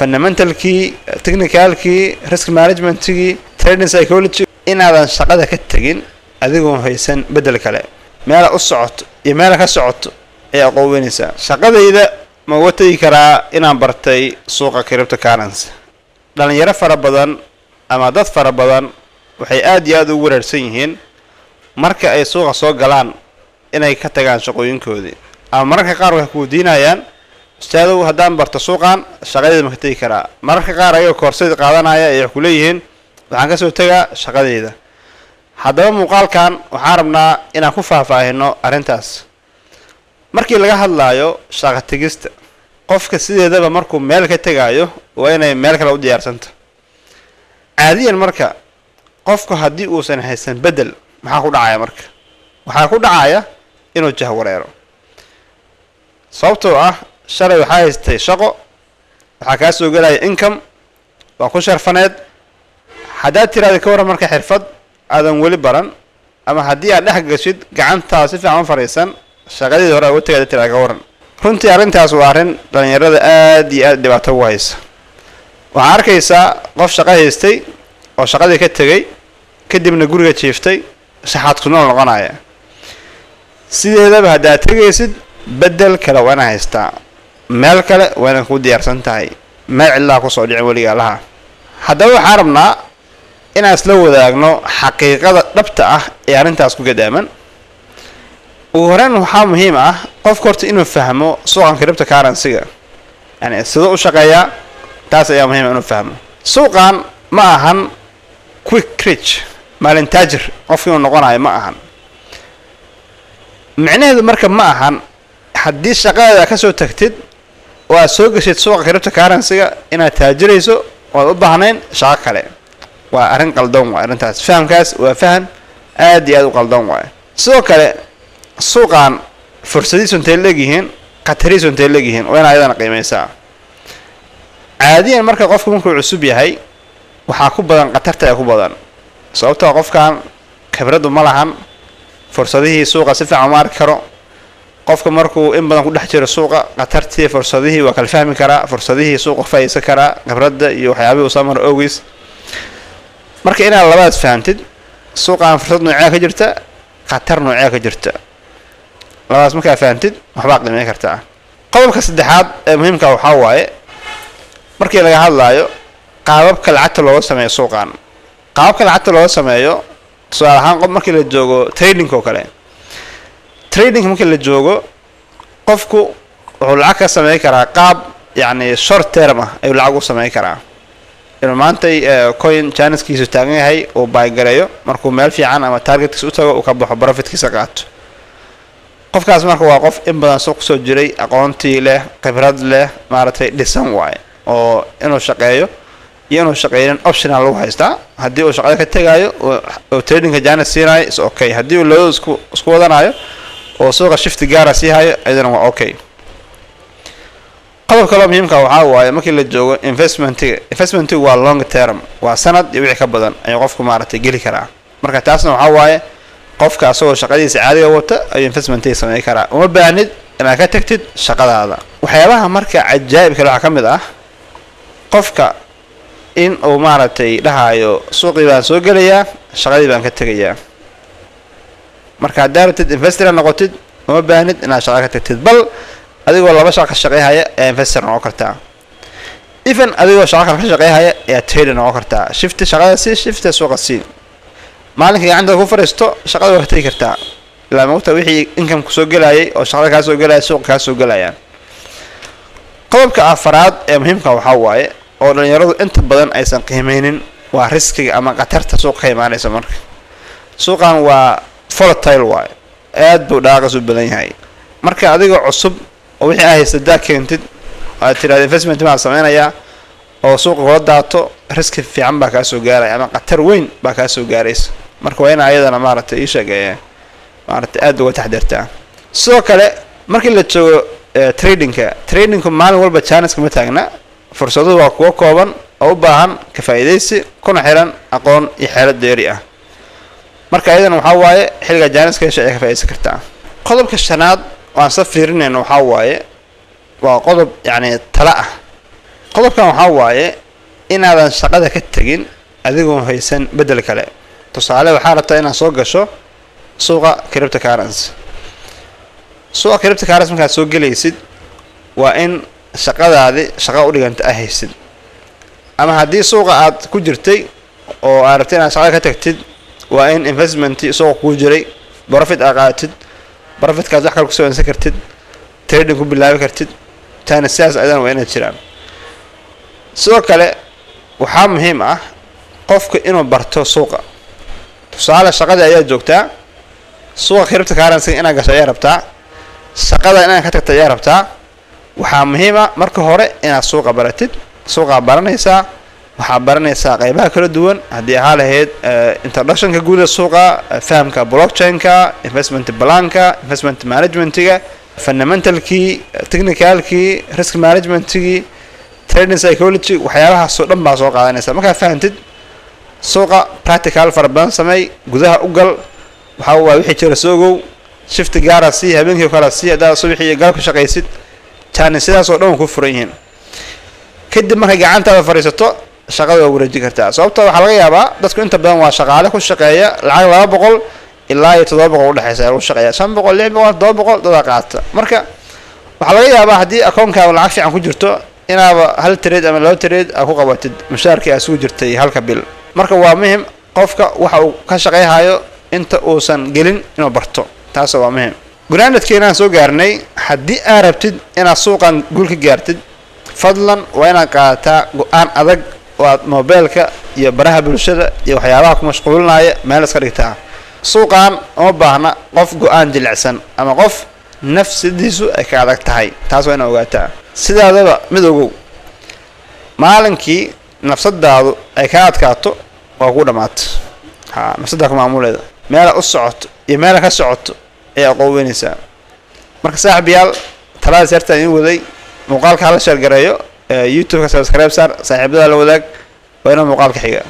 Fundamentalkii, technicalkii, risk managementkii, trading psychology, inaadan shaqada ka tegin adigoo haysan bedel kale, meela u socoto iyo meela ka socoto ayaa aqoonweynaysaa. Shaqadayda ma uga tegi karaa inaan bartay suuqa cryptocurrency? Dhalinyaro fara badan ama dad fara badan waxay aad iyo aad ugu wareersan yihiin marka ay suuqa soo galaan inay ka tagaan shaqooyinkoodii, ama mararka qaar waxay ku weydiinayaan: "Ustaadow, haddaan barto suuqan, shaqadayda ma ka tegi karaa?" Mararka qaar ayagoo koorsadii qaadanaya ay wax ku leeyihiin: "Waxaan kasoo tegaa shaqadayda." Haddaba muuqaalkan waxaan rabnaa inaan ku faahfaahino arrintaas. Markii laga hadlaayo shaqo tegista, qofka sideedaba markuu meel ka tegaayo waa inay meel kale u diyaarsanta. Caadiyan marka qofku haddii uusan haysan bedel, maxaa ku dhacaya? Marka waxaa ku dhacaya inuu jahwareero, sababtoo ah shalay waxaa haystay shaqo, waxaa kaa soo gelaya income, waa ku sharfaneed. Haddaad tiraada ka warran marka xirfad aadan weli baran, ama haddii aad dhex gashid gacantaa si fiican u fadhiisan, shaqadeedii hore uga tagay tirada ka warran? Runtii arrintaas waa arrin dhalinyarada aad iyo aad dhibaato ugu haysa. Waxaa arkaysaa qof shaqo haystay oo shaqadii ka tegay, kadibna guriga jiiftay, shaxaad ku nool noqonaya. Sideedaba haddaad tegaysid, bedel kale waa ina haystaa, meel kale waa inay kuu diyaarsan tahay, meel cidlaha kusoo dhicin weligaa laha. Haddaba waxaan rabnaa inaan isla wadaagno xaqiiqada dhabta ah ee arrintaas ku gadaaman. Ugu horeyn, waxaa muhiim ah qofka horta inuu fahmo suuqan cryptocurrency-ga, yani siduu u shaqeeyaa. Taas ayaa muhiim inuu fahmo. Suuqan ma ahan quick rich, maalin taajir qofka inuu noqonayo ma ahan. Micnaheedu marka ma ahan haddii shaqadaada kasoo tagtid oo aad soo geshid suuqa cryptocurrency-ga inaad taajirayso oo aad u baahnayn shaqo kale. Waa arrin qaldan waay arrintaas. Fahamkaas waa faham aad iyo aad u qaldan waay. Sidoo kale, suuqan fursadiisu intay leegyihiin, khatarihiisu intay leegyihiin, waa in ayadana qiimeysaa. Caadiyan marka qofku markuu cusub yahay, waxaa ku badan khatarta ee ku badan, sababtoo qofkan khibraddu ma lahan, fursadihii suuqa si fiican uma arki karo. Qofka markuu in badan ku dhex jiro suuqa, khatartii, fursadihii waa kala fahmi karaa, fursadihii suuqa faa'iideysan karaa, khibradda iyo waxyaabihii uu soo maro ogeys. Marka inaad labadaas fahamtid, suuqan fursad noocee ka jirta, khatar noocee ka jirta, labadaas markaa fahamtid, waxbaa qiimeyn kartaa. Qodobka saddexaad ee muhiimka waxaa waaye, markii laga hadlaayo qaababka lacagta looga sameeyo suuqan, qaababka lacagta looga sameeyo, tusaale ahaan, qof markii la joogo trading oo kale, trading markii la joogo, qofku wuxuu lacag ka sameyn karaa qaab yacni short term ah ayuu lacag u sameyn karaa, inuu maantay coin chancekiisu taagan yahay uu buy gareeyo, markuu meel fiican ama targetkiisa u tago uu ka baxo, profitkiisa qaato. Qofkaas marka waa qof in badan suuq kusoo jiray, aqoontii leh, khibrad leh, maaragtay, dhisan waaye, oo inuu shaqeeyo iyo inuu shaqeynin optional lagu haystaa. Haddii uu shaqada ka tegaayo oo tradingka chance siinayo, is okay. Haddii uu labada isku wadanayo oo suuqa shifti gaara sii hayo, iyadana waa okay. Qodob kaloo muhiimka waxaa waaye, markii la joogo investmentiga, investmentiga waa long term, waa sanad iyo wixii ka badan ayuu qofku maaragtay geli karaa. Marka taasna waxaa waaye, qofka asagoo shaqadiisa caadiga wata ayuu investmentiga sameyn karaa. Uma baahnid inaad ka tagtid shaqadaada. Waxyaabaha marka cajaa'ib kale waxaa ka mid ah qofka in uu maaragtay dhahayo: "Suuqii baan soo gelayaa, shaqadii baan ka tegayaa." Marka haddaa rabtid investor aad noqotid, uma baahnid inaad shaqa ka tagtid, bal adigoo laba shaqa ka shaqeyhaya ayaa investor noqon kartaa. Even adigoo shaqa kale ka shaqeyhaya ayaa trader noqon kartaa. Shifti shaqada sii, shifti suuqa sii. Maalinka gacanta ku fariisto, shaqada waa ka tegi kartaa, ilaa mogta wixii income kusoo gelayay oo shaqada kaa soo gelaya suuqa kaa soo gelayaan. Qodobka afaraad ee muhiimka waxaa waaye, oo dhalinyaradu inta badan aysan qiimeynin, waa riskiga ama khatarta suuqa ka imaanaysa. Marka suuqan waa volatile waaye, aad buu dhaaqas u badan yahay. Marka adigoo cusub oo wixii aa haysta daa keentid, aad tiraada investment baan sameynayaa, oo suuqa kula daato, riski fiican baa kaa soo gaaraya ama khatar weyn baa kaa soo gaaraysa. Marka waa ina ayadana maaragtay ii sheeg maaragtay aada uga taxdirtaa. Sidoo kale, markii la joogo tradingka, tradingku maalin walba chance kama taagna. Fursaduhu waa kuwo kooban oo u baahan ka faa'iidaysi, kuna xiran aqoon iyo xeelad dheeri ah. Marka ayadana waxaa waaye, xilligaa chanceka hesha ayaa ka faa'iidaysan kartaa. Qodobka shanaad oo aan sa fiirinayno waxaa waaye, waa qodob yacni tala ah. Qodobkan waxaa waaye inaadan shaqada ka tegin adigoon haysan bedel kale. Tusaale, waxaa rabtaa inaad soo gasho suuqa cryptocurrency. Suuqa cryptocurrency markaad soo gelaysid, waa in shaqadaadi shaqa u dhiganta a haysid, ama haddii suuqa aad ku jirtay oo aad rabtay inaad shaqada ka tagtid, waa in investment suuqa kuu jiray profit aad qaadatid, profitkaas wax kale kusoo insan kartid, trading ku bilaabi kartid. Taana sidaas ayadana waa inaad jiraan. Sidoo kale waxaa muhiim ah qofka inuu barto suuqa. Tusaale, shaqadii ayaa joogtaa, suuqa cryptocurrency inaad gasho ayaa rabtaa, shaqada inaad ka tagta ayaa rabtaa. Waxaa muhiim ah marka hore inaad suuqa baratid. Suuqaa baranaysaa, waxaa baranaysaa qaybaha kala duwan, haddii ahaa lahayd introductionka guud ee suuqa, fahamka blockchain-ka, investment planka, investment managementiga, fundamentalkii, technicalkii, risk managementkii, trading psychology, waxyaabahaasoo dhan baa soo qaadanaysa. Markaad fahantid suuqa, practical fara badan sameey, gudaha u gal. Waxaa waa wixii jira soo ogow. Shift gaara sii, habeenkii kala sii, haddaad subaxii iyo galab ka shaqaysid, jaani sidaas oo dhan waa ku furan yihiin. Kadib markay gacantaada fadhiisato, shaqada waa wareeji kartaa. Sababta waxaa laga yaabaa dadku inta badan waa shaqaale ku shaqeeya lacag 200 ilaa iyo 700 udhexeysa lagu shaqeeya, 500, 600, 700 dadaa qaata. Marka waxaa laga yaabaa haddii akoonkaada lacag fiican ku jirto, inaaba hal trade ama laba trade aa ku qabatid mushaarkii aa sugu jirtay halka bil. Marka waa muhim qofka waxa uu ka shaqeyhayo inta uusan gelin inuu barto. Taas waa muhim. Gunaanadka inaan soo gaarnay, haddii aad rabtid inaad suuqan guul ka gaartid, fadlan waa inaad qaadataa go-aan adag oo aad mobeelka iyo baraha bulshada iyo waxyaabaha ku mashquulinaya meel iska dhigtaa. Suuqan uma baahna qof go-aan jilicsan ama qof nafsadiisu ay ka adag tahay. Taas waa inaad ogaataa. Sidaadaba mid ogow, maalinkii nafsadaadu ay kaa adkaato, waa ku dhamaato. Ha nafsaddaa ku maamuleeda, meela u socoto iyo meela ka socoto ayaa aqoonweynaysaa. Marka saaxiibayaal, taladaas yartaan idiin waday. Muuqaalka hala share gareeyo, YouTube-ka subscribe saar, saaxiibada la wadaag. Waa inuu muuqaalka xiga.